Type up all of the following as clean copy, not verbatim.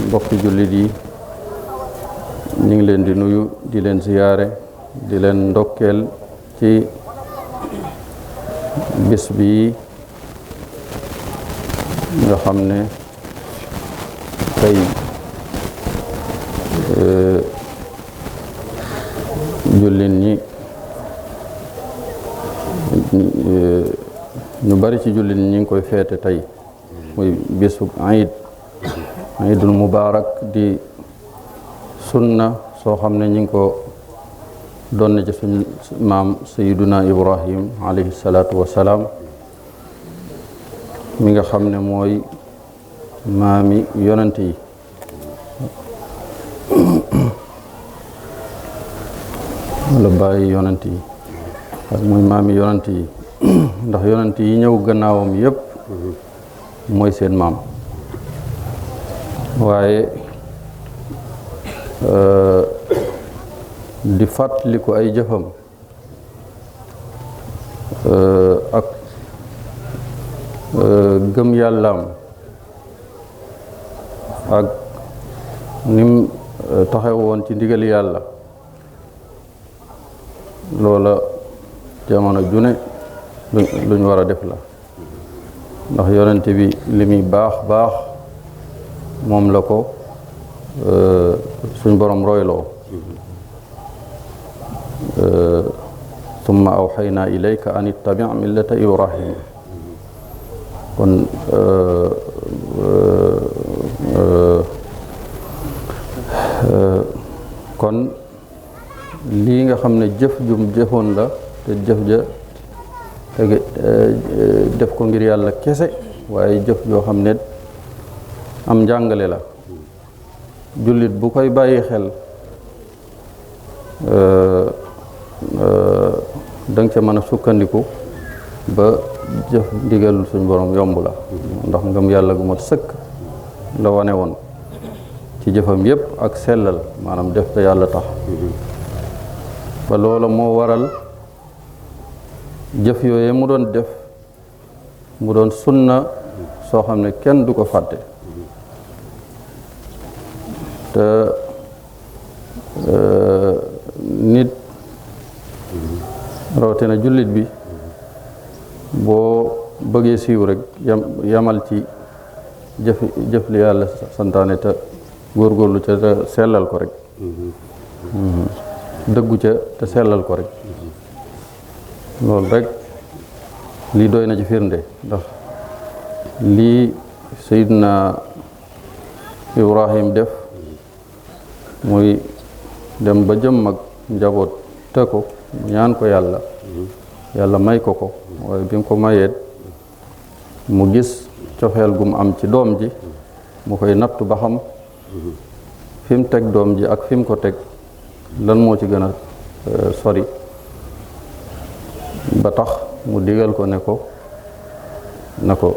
mbokki jullit yi ñu ngi leen di nuyu di leen ziyaare di leen ndokkeel ci bis bi nga xam ne tey jullit ñi ñu bari ci jullit ñi ngi koy feete tey muy bisu Iidul Mubaarak di sunna soo xam ne ñi ngi ko doon ci suñu maam Sayyiduna Ibrahim alayhi salaatu wassalaam mi nga xam ne mooy maami yonent yi wala bàyyi yonent yi ak mooy maami yonent yi ndax yonent yi ñëw gannaawam yépp mooy seen maam waaye di fàttaliku ay jëfam ak gëm yàllaam ak nim taxaw woon ci ndigal yàlla loola jamono june luñ war a def la ndax yonente bi li muy baax baax moom la ko suñ borom royloo summa awxaynaa ilayka an ittabi millata ibrahim kon lii nga xam ne jëf jum jëfoon la te jëf ja tege def ko ngir yàlla kese waaye jëf joo xam ne am njàngale la jullit bu koy bàyyi xel danga ca mën a sukkandiku ba jëf ndigalul suñ borom yomb la ndax ngëm yàlla gu mat sëkk la wane woon ci jëfam yépp ak sellal maanaam def te yàlla tax ba loola moo waral jëf yooye mu doon def mu doon sunna soo xam ne kenn du ko fàtte te nit rawatina jullit bi boo bëggee siiw rek yamal ci jëf li yàlla santaane te góorgóorlu ca te sellal ko rek dëggu ca te sellal ko rek loolu rek lii doy na ci firnde ndax lii Seydina Ibrahim def muy dem ba jëm mag njaboot te ko ñaan ko yàlla may ko waaye bi mu ko mayeet mu gis cofeel gu mu am ci doom ji mu koy nattu ba xam fi mu teg doom ji ak fi mu ko teg lan moo ci gën a sori ba tax mu digal ko ne ko na ko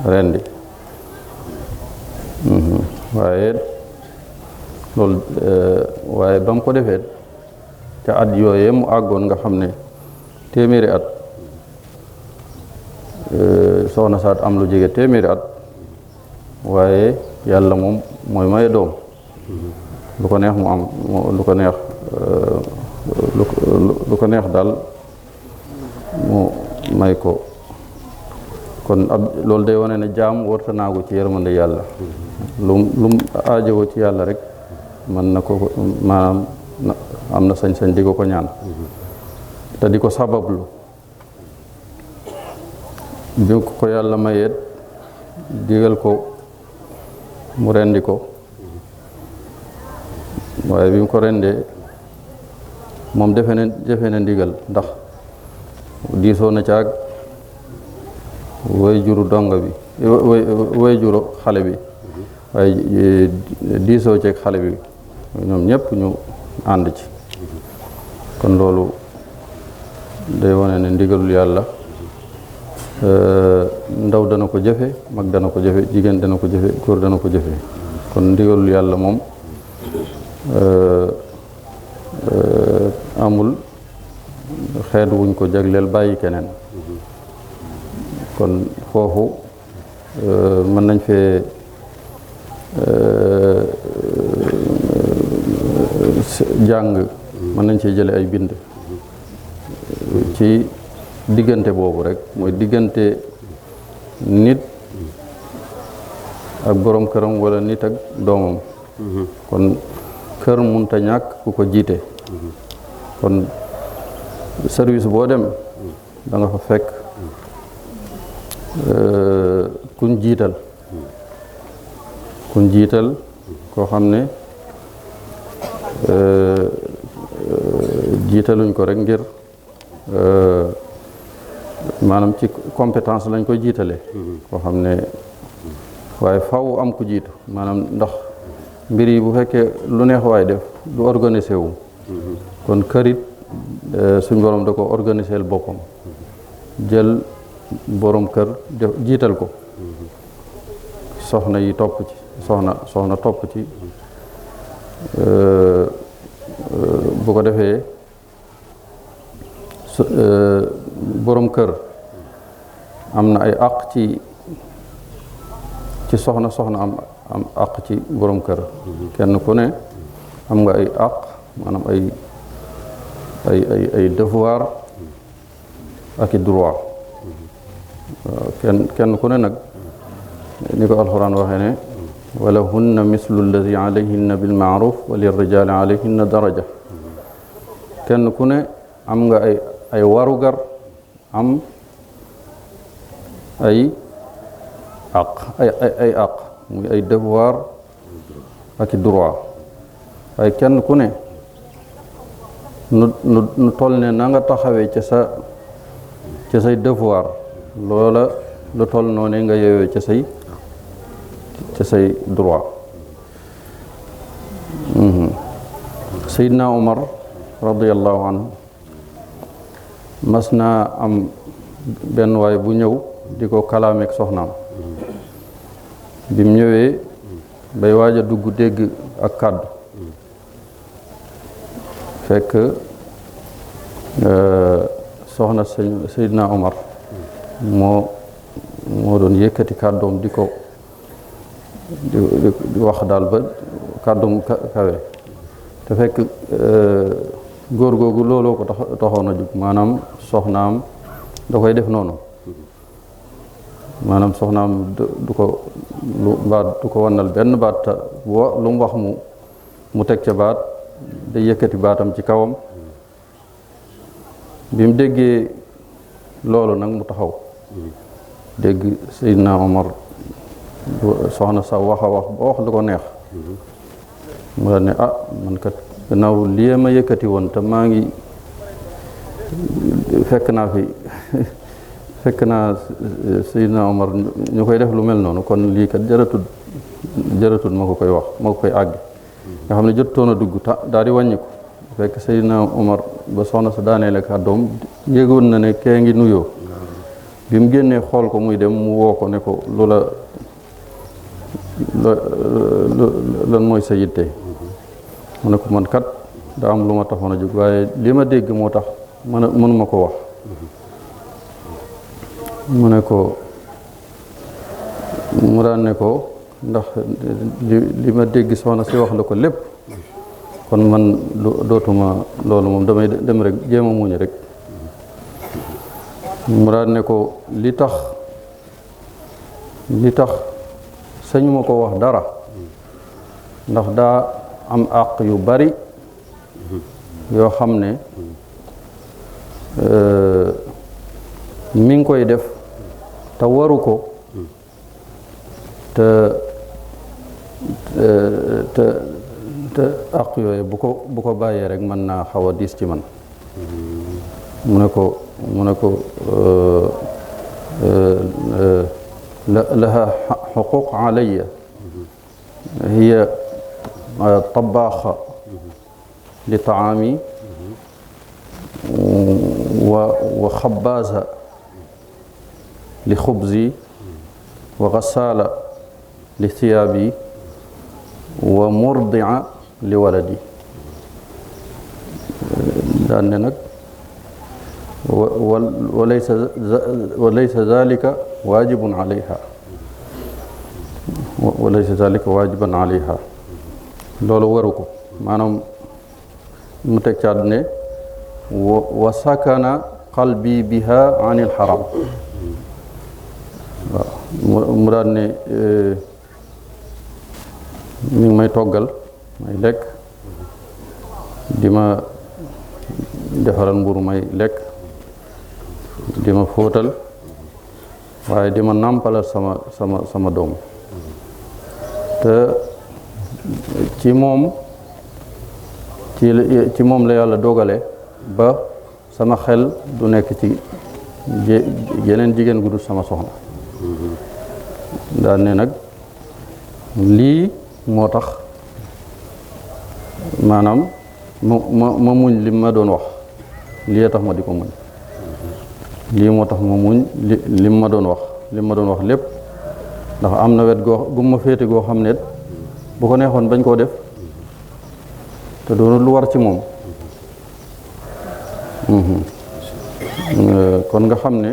rendi waaye loolu waaye ba mu ko defee te at yooyee mu àggoon nga xam ne téeméeri at soxna saat am lu jege téeméeri at waaye yàlla moom mooy maye doom lu ko neex mu am lu ko neex lu ko neex daal mu may ko kon loolu day wane ne jaam warta naagu ci yërmande yàlla lu aajowoo ci yàlla rek mën na ko maanaam am na sañ-sañ di ko ñaan te di ko sabablu bi ko yàlla mayeet digal ko mu rendi ko waaye bi mu ko rendee moom defe na ndigal ndax diisoo na caag way juru donga bi way juru xale bi waaye diisoo ceeg xale bi ñoom ñëpp ñu ànd ci kon loolu day wane ne ndigalul yàlla ndaw dana ko jëfe mag dana ko jëfe jigéen dana ko jëfe góor dana ko jëfe kon ndigalul yàlla moom amul xeet wuñ ko jagleel bàyyi keneen kon foofu mën nañ fee jàng mën nañ cee jële ay bind ci diggante boobu rek mooy diggante nit ak borom këram wala nit ak doomam kon kër munta ñàkk ku ko jiite kon service boo dem da nga fa fekk kuñ jiital koo xam ne jiitaluñ ko rek ngir maanaam ci compétence lañ koy jiitale koo xam ne waaye faw am ku jiitu maanaam ndax mbir yi bu fekkee lu neex waay def du organisé wu kon kërit suñ borom da ko organisé boppam jël borom kër jiital ko soxna yi topp ci soxna topp ci bu ko defee borom kër am na ay àq ci soxna am àq ci borom kër kenn ku ne am nga ay àq maanaam ay devoir ak i droit kenn ku ne nag ni ko alxuraan waxee ne wala hunna mislu alladi alayhinna bil maaruf wa lirrijali alayhinna daraja kenn ku ne am nga ay warugar am ay àq ay àq muy ay devoir ak i droit waaye kenn ku ne nu toll ne na nga taxawee ca say devoir loola lu toll noonu nga yeewee ca say droit Seydina Omar radiyallahu anhu mas naa am benn waay bu ñëw di ko kalaameek soxnaam bi mu ñëwee bay waaj a dugg dégg ak kàddu fekk soxna Seydina Omar moo doon yëkkati kàddoom di wax daal ba kàddoom kawe te fekk góor googu looloo ko taxoon a jug maanaam soxnaam da koy def noonu maanaam soxnaam du ko wannal benn baat lu mu wax mu teg ca baat day yëkkati baatam ci kawam bi mu déggee loolu nag mu taxaw dégg Seydina Omar soxna sa wax a wax ba wax lu ko neex mu la ne man kat gannaaw lii ma yëkkati woon te maa ngi fekk naa Seydina Omar ñu koy def lu mel noonu kon lii kat jaratul ma ko koy wax ma ko koy àgg nga xam ne jotoon a dugg daal di wàññi ko fekk Seydina Omar ba soxna sa daaneele kàddoom yéegoon na ne kee ngi nuyoo bi mu génnee xool ko muy dem mu woo ko ne ko lan mooy sa yitte mu ne ko man kat daa am lu ma taxoon a jóg waaye li ma dégg moo tax mënuma ko wax mu daan ne ko ndax li ma dégg soxna si wax la ko lépp kon man dootuma loolu moom damay dem rek jéem a muñ rek mu daan ne ko li tax sañu ma ko wax dara ndax daa am àq yu bari yoo xam ne mi ngi koy def te waru ko te àq yooyu bu ko bàyyee rek mën naa xaw a diis ci man mu ne ko laha xuquq alayya hiya tabaaxa li taami wa xabaasa li xubzi wa gasaala li thiyaabi wa murdia li waladi daan ne nag wa laysa zalika waajibun alayha wa laysa zalika waajiban alayha loolu waru ko maanaam mu teg caat ne wa sakana qalbi biha anil haram waaw mu daan ne mi ngi may toggal may lekk di ma defaral mburu may lekk di ma fóotal waaye di ma nàmpalal sama doom te ci moom la yàlla dogale ba sama xel du nekk ci yeneen jigéen gu dul sama soxna daan ne nag lii moo tax maanaam ma muñ li ma doon wax lii tax ma di ko muñ lii moo tax ma muñ li ma doon wax lépp ndax am na wet gu ma féete goo xam ne bu ko neexoon bañ koo def te doonul lu war ci moom kon nga xam ne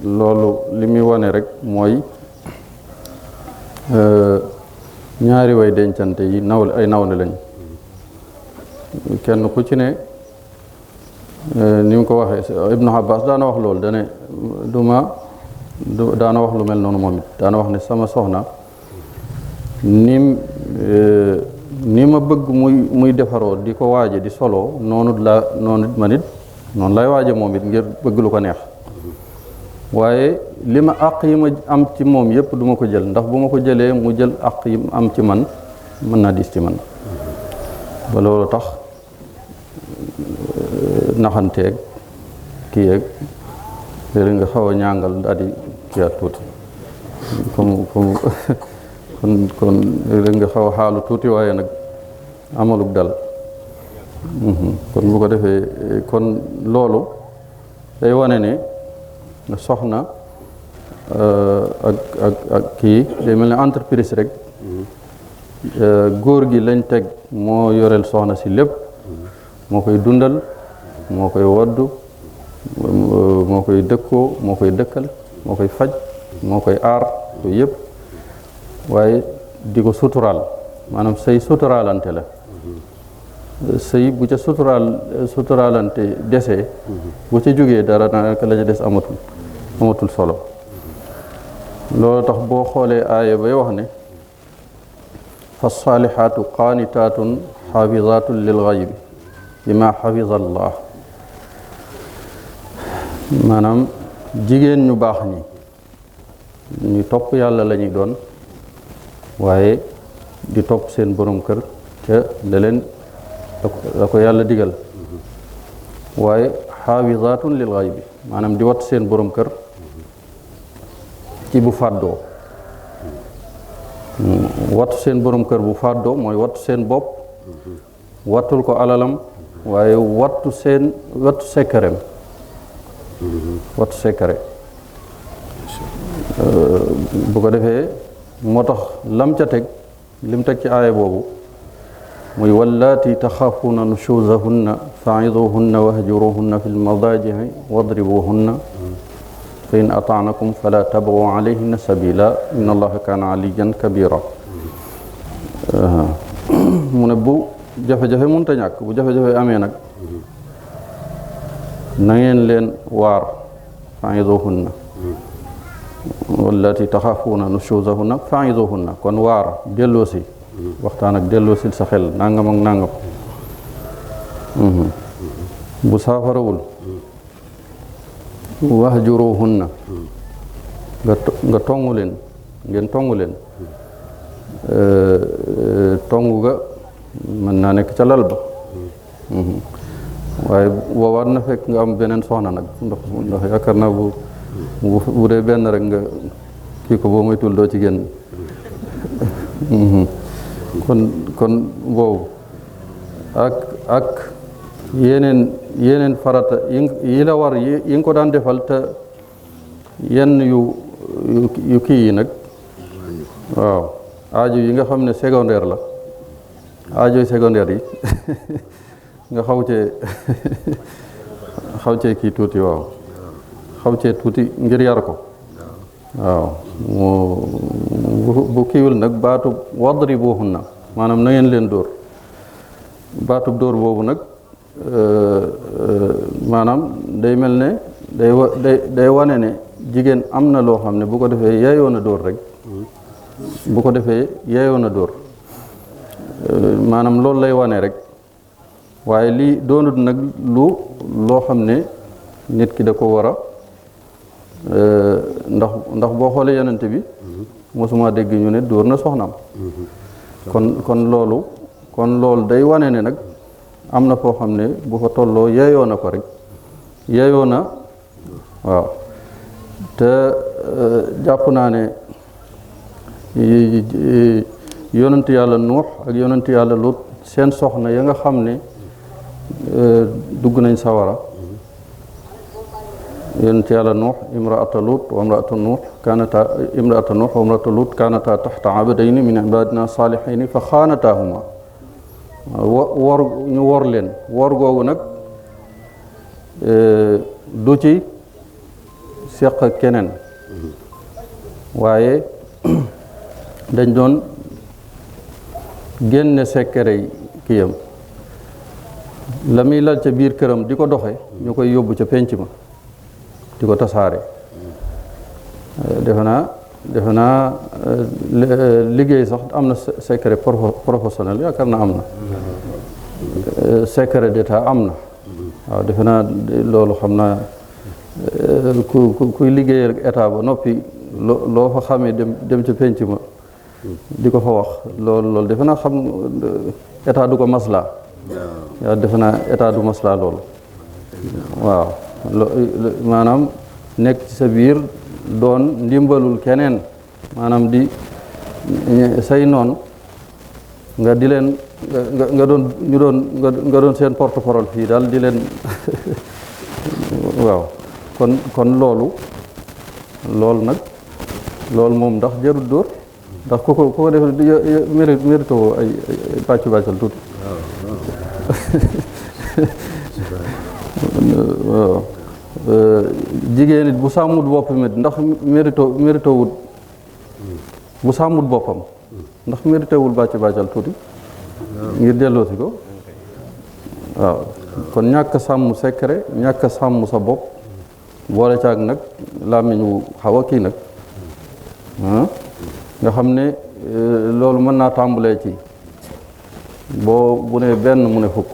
loolu li muy wane rek mooy ñaari way dencante yi ay nawle lañ kenn ku ci ne ni mu ko waxee Ibnu Abbas daana wax loolu dane daana wax lu mel noonu moom it daana wax ne sama soxna ni ma bëgg muy defaroo di ko waaje di solo noonu man it noonu lay waaje moom it ngir bëgg lu ko neex waaye li ma àq yi ma am ci moom yëpp duma ko jël ndax bu ma ko jëlee mu jël àq yi am ci man mën naa diis ci man ba loolu tax naxanteeg kii yeeg léegi nga xaw a ñàngal daal di kiyaat tuuti kon léegi nga xaw a xaalu tuuti waaye nag amalug dal kon bu ko defee kon loolu day wane ne soxna ak kii day mel ne entreprise rek góor gi lañ teg moo yoreel soxna si lépp moo koy dundal moo koy woddu moo koy dëkkoo moo koy dëkkal moo koy faj moo koy aar yooyu yëpp waaye di ko suturaal maanaam sëy suturaalante la sëy bu ca suturaalante desee bu ca jógee dara naka la ca des amatul solo loolu tax boo xoolee aaya bay wax ne fa saalihaatu qaanitaatun xaafizaatun lil ghaybi bima xafiza allah maanaam jigéen ñu baax ñi ñu topp yàlla la ñuy doon waaye di topp seen borom kër ca la ko yàlla digal waaye xaafizaatun lil ghaybi maanaam di wattu seen borom kër ci bu fàddoo wattu seen borom kër bu fàddoo mooy wattu seen bopp wattul ko alalam waaye wattu sekkareem wattu sekkare bu ko defee moo tax lam ca teg lim teg ci aaya boobu muy wallaati taxaafuuna nushuzahunna fa'iduhunna wahjuruhunna fi lmadaaji'i wadribuhunna fa in ataanakum fala tabghu alayhinna sabila inna allaha kaana aliyan kabira mu ne bu jafe-jafe mënta ñàkk bu jafe-jafe amee nag na ngeen leen waar fa'iduhunna wallaati taxaafuuna nushuzahunna fa'iduhunna kon waar delloosi waxtaan ak delloosil sa xel nangam ak nangam bu saafarawul wahjuruhunna nga tongu leen ngeen tongu leen tongu ga mën naa nekk ca lal ba waaye boobaat na fekk nga am beneen soxna nag ndax yaakaar naa bu dee benn rek nga kii ko boo moytul doo ci génn kon boobu ak yeneen farata yi la war yi nga ko daan defal te yenn yu kii yi nag waaw aajo yi nga xam ne secondaire la aajo secondaire yi nga xaw cee kii tuuti waaw xaw cee tuuti ngir yar ko waaw bu kiiwul nag baatub wadribuhunna maanaam na ngeen leen dóor baatub dóor boobu nag maanaam day mel ne day wane ne jigéen am na loo xam ne bu ko defee yeeyoo na dóor rek bu ko defee yeeyoo na dóor maanaam loolu lay wane rek waaye lii doonut nag loo xam ne nit ki da ko war a ndax boo xoolee yonent bi mosuma dégg ñu ne dóor na soxnaam kon loolu day wane ne nag am na foo xam ne bu fa tolloo yeeyoo na ko rek yeeyoo na waaw te jàpp naa ne yonent yàlla nuux ak yonent yàlla lut seen soxna ya nga xam ne dugg nañ sawara yonent yàlla nuux imraata lut wa imraata nuux wa imraata lut kaanata taxta abdayni min ibadina salihayni fa xaanataahuma ñu wor leen wor googu nag du ci seq ak keneen waaye dañ doon génne sekkere yi kiyam la muy lal ca biir këram di ko doxe ñu koy yóbbu ca penc ma di ko tasaare defe naa liggéey sax am na secret professionnel yaakaar na am na secret d'état am na waaw defe naa loolu xam naa kuy liggéeyal état ba noppi loo fa xamee dem ca penc ma di ko fa wax loolu defe naa xam état du ko maslaa waaw defe naa état du maslaa loolu waaw maanaam nekk ci sa biir doon ndimbalul keneen maanaam di say noon nga di leen nga doon seen porte-parole fii daal di leen waaw kon loolu nag loolu moom ndax jarut dóor ndax ku ko def mérite ay bàccal tuuti waaw jigéen it bu sàmmut boppam it ndax mérite wut bu sàmmut boppam ndax mérite wul bàccal tuuti ngir delloosi ko waaw kon ñàkk sàmm secret ñàkk sàmm sa bopp boole caag nag làmmiñ wu xaw a kii nag nga xam ne loolu mën naa tàmbalee ci bu ne benn mu ne fukk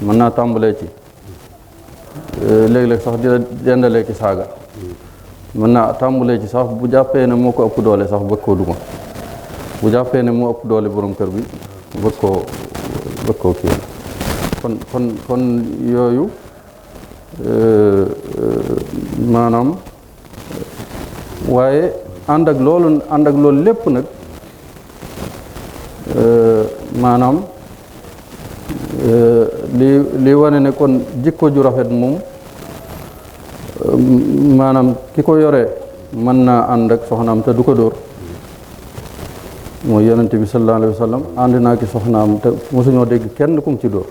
mën naa tàmbalee ci léeg-léeg sax di la dendalee ci saaga mën naa tàmbalee ci sax bu jàppee ne moo ko ëpp doole sax bëgg koo duma bu jàppee ne moo ëpp doole borom kër bi bëgg koo kii kon yooyu maanaam waaye ànd ak loolu lépp nag maanaam li wane ne kon jikko ju rafet moom maanaam ki ko yore mën naa ànd ak soxnaam te du ko dóor mooy yonent bi sallallahu alayhi wa sallam ànd naa ki soxnaam te mosuñoo dégg kenn kum ci dóor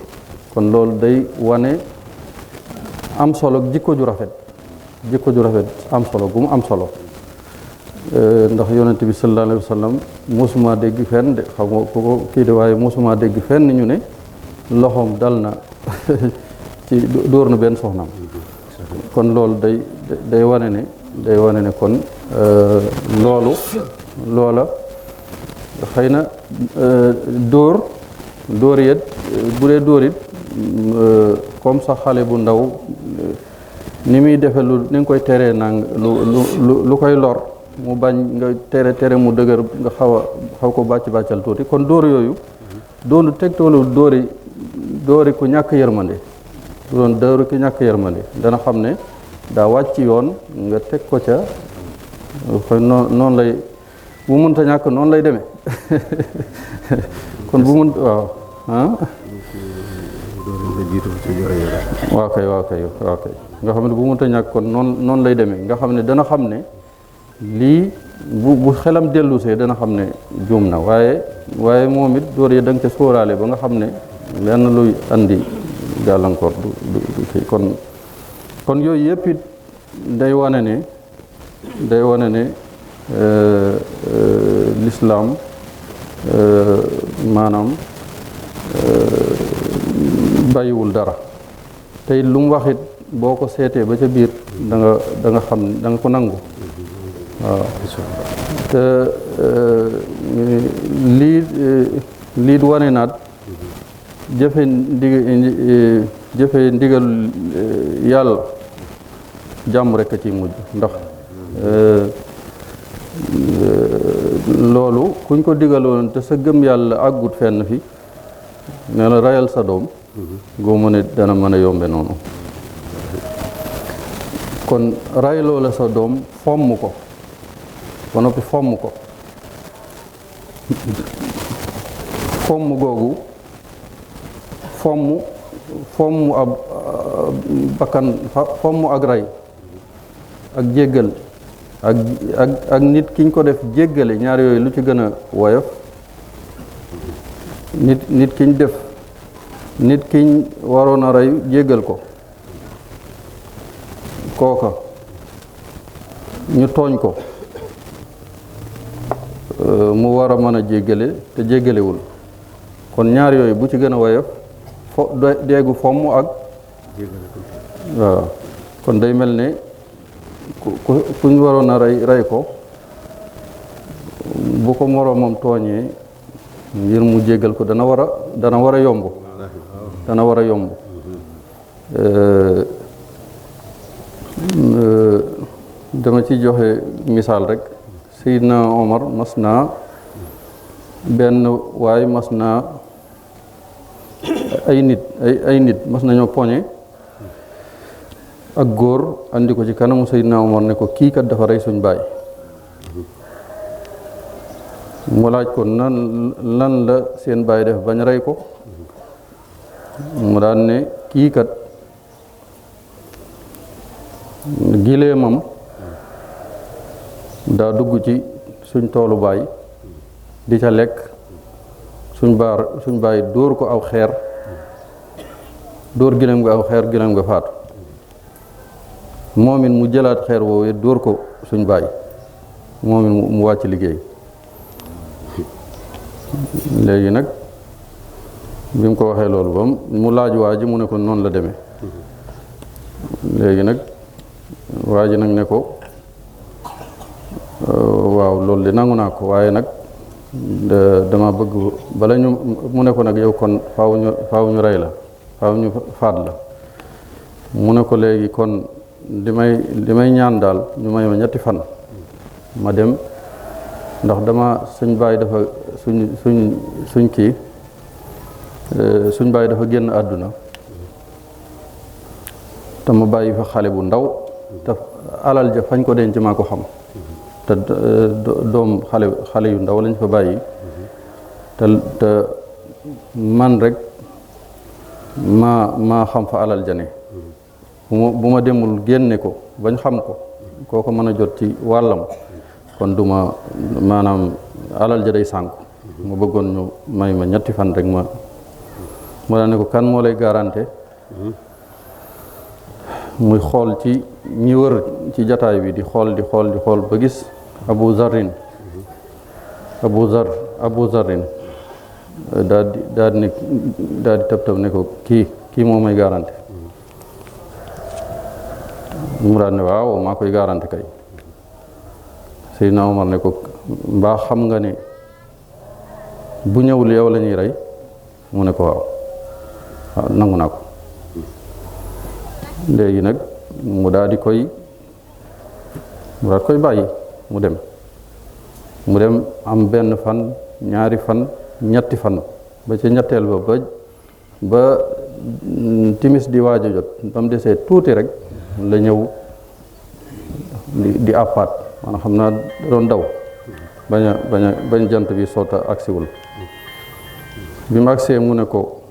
kon loolu day wane am solo jikko ju rafet am solo gu mu am solo ndax yonent bi sallallahu alayhi wa sallam mosuma dégg fenn de xam nga ku ko kii de waaye mosuma dégg fenn ñu ne loxoom dal na ci dóor na benn soxnaam kon loolu day wane ne kon loola xëy na dóor yet bu dee dóor it comme sax xale bu ndaw ni muy defe ni nga koy teree nang lu koy lor mu bañ nga tere mu dëgër nga xaw ko bàccal tuuti kon dóor yooyu doonu tegtoolu dóori ku ñàkk yërmande du doon dóori ku ñàkk yërmande dana xam ne daa wàcc yoon nga teg ko ca koy noonu lay bu mënta ñàkk noonu lay demee kon bu mun waaw waaw kay nga xam ne bu mënta ñàkk kon noonu lay demee nga xam ne dana xam ne lii bu xelam dellusee dana xam ne juum na waaye moom it dóor yi da nga ca sóoraale ba nga xam ne lenn luy andi gàllankoor du kii kon yooyu yëpp it day wane ne lislaam maanaam bàyyiwul dara tey lu mu waxit boo ko seetee ba ca biir da nga xam da nga ko nangu waaw te lii wane naat jëfe ndigal yàlla jàmm rek a ciy mujj ndax loolu kuñ ko digaloon te sa gëm yàlla àggut fenn fi ne la rayal sa doom goo mu ne dana mën a yombe noonu kon rayloo la sa doom fomm ko ba noppi fomm ko fomm googu fomm ab bakkan fomm ak ray ak jéggal ak nit kiñ ko def jéggale ñaar yooyu lu ci gën a woyof nit kiñ def nit kiñ waroon a rey jéggal ko kooka ñu tooñ ko mu war a mën a jéggale te jéggalewul kon ñaar yooyu bu ci gën a woyof deegu fomm ak waaw kon day mel ne kuñ waroon a rey ko bu ko moroomam tooñee ngir mu jéggal ko dana war a yomb dana war a yomb dama ci joxe misaal rek Seydina Omar mas naa benn waay mas naa ay nit mas nañoo poñe ak góor andi ko ci kanamu Seydina Omar ne ko kii kat dafa rey suñ baay mu laaj ko lan la seen baay def bañ rey ko mu daan ne kii kat gileemam daa dugg ci suñ toolu baay di ca lekk suñ baay dóor ko aw xeer dóor gileem nga aw xeer gileem nga faatu moom it mu jëlaat xeer woowee dóor ko suñ baay moom it mu wàcc liggéey léegi nag bi mu ko waxee loolu ba mu laaj waa ji mu ne ko noonu la demee léegi nag waa ji nag ne ko waaw loolu de nangu naa ko waaye nag dama bëgg bala ñu mu ne ko nag yow kon faaw ñu rey la faaw ñu faat la mu ne ko léegi kon li may ñaan daal ñu may ma ñetti fan ma dem ndax dama suñ baay dafa suñ kii suñ baay dafa génn àdduna te ma bàyyi fa xale bu ndaw te alal ja fañ ko denc maa ko xam te doom xale yu ndaw lañ fa bàyyi te man rek maa xam fa alal ja ne bu ma demul génne ko bañ xam ko kooko mën a jot ci wàllam kon duma maanaam alal ja day sànku ma bëggoon ñu may ma ñetti fan rek ma daa ne ko kan moo lay garanté muy xool ci ñi wër ci jataay bi di xool ba gis abu zarrin daal di tëb ne ko kii moo may garanté mu daal ne waaw maa koy garanté kay Seydina Omar ne ko mbaa xam nga ne bu ñëwul yow la ñuy rey mu ne ko waaw nangu naa ko léegi nag mu daal di koy bàyyi mu dem am benn fan ñaari fan ñetti fan ba ci ñetteel ba timis di waaj a jot ba mu desee tuuti rek la ñëw di àppaat maanaam xam naa doon daw bañ jant bi soota agsiwul bi mu agsee mu ne ko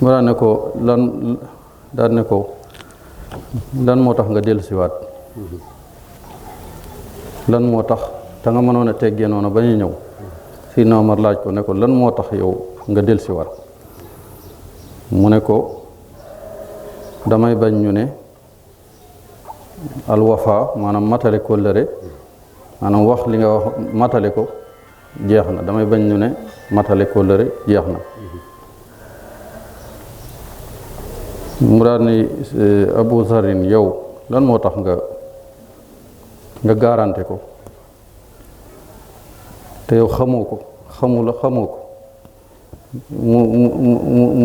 mu daan ne ko lan moo tax nga dellusiwaat lan moo tax te nga mënoon a teggee noonu ba ñu ñëw Seydina Omar laaj ko ne ko lan moo tax yow nga dellusiwaat mu ne ko damay bañ ñu ne al wafa maanaam matale kóllëre maanaam wax li nga wax matale ko jeex na damay bañ ñu ne matale kóllëre jeex na mu daal ni Abu Zarin yow lan moo tax nga garanté ko te yow xamoo ko xamoo ko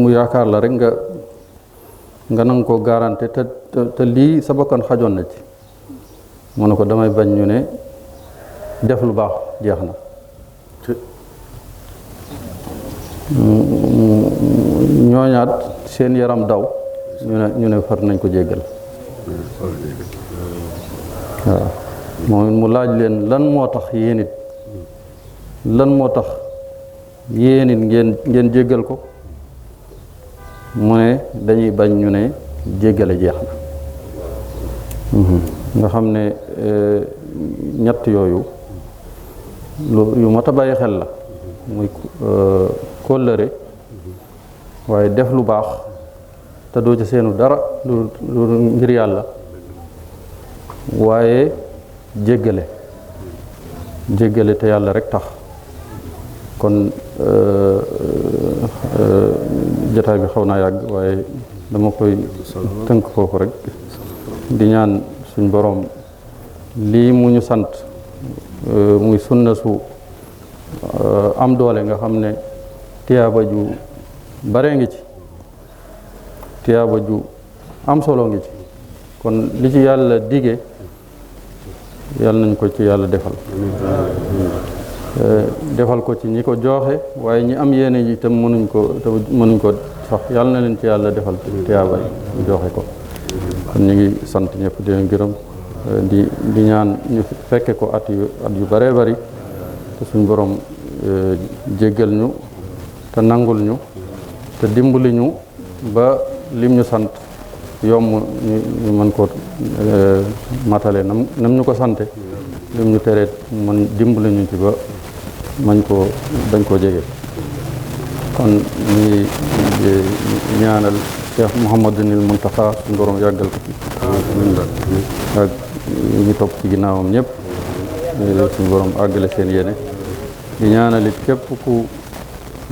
mu yaakaar la rek nga nang ko garanté te lii sa bakkan xajoon na ci mu ne ko damay bañ ñu ne def lu baax jeex na ñooñaat seen yaram daw ñu ne far nañ ko jéggal waaw moom mu laaj leen lan moo tax yéen it ngeen jéggal ko mu ne dañuy bañ ñu ne jéggale jeex na nga xam ne ñett yooyu yu mat a bàyyi xel la muy kóllëre waaye def lu baax te doo ci seenu dara lu ngir yàlla waaye jéggale te yàlla rek tax kon jotaay bi xaw naa yàgg waaye dama koy tënk foofu rek di ñaan suñ boroom lii mu ñu sant muy sunna su am doole nga xam ne tiyaaba ju bare ngi ci tiyaaba ju am solo ngi ci kon li ci yàlla dige yàlla nañ ko ci yàlla defal ko ci ñi ko jooxe waaye ñi am yéene ji itam mënuñ ko sax yàlla na leen ci yàlla defal tiyaaba yi joxe ko kon ñu ngi sant ñëpp di leen gërëm di ñaan ñu fekke ko at yu bare bari te suñ borom jéggal ñu te nangul ñu te dimbali ñu ba lim ñu sant yomb ñu mën ko matale nam ñu ko sante lim ñu tere man dimbali ñu ci ba bañ koo jege kon ñu ngi ñaanal Cheikh Mouhamadunil Muntaxa suñu borom yàggal ko fi ak ñu topp ci ginnaawam ñëpp suñu borom àggale seen yéene di ñaanalit képp ku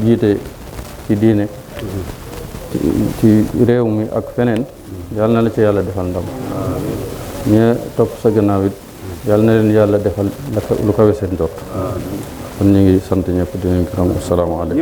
jiite ci diine ci réew mi ak feneen yàlla na la ci yàlla defal ndam ñe topp sa gannaaw it yàlla na leen yàlla defal lu kawe seen jot kon ñu ngi sant ñëpp di leen gërëm asalaamaaleykum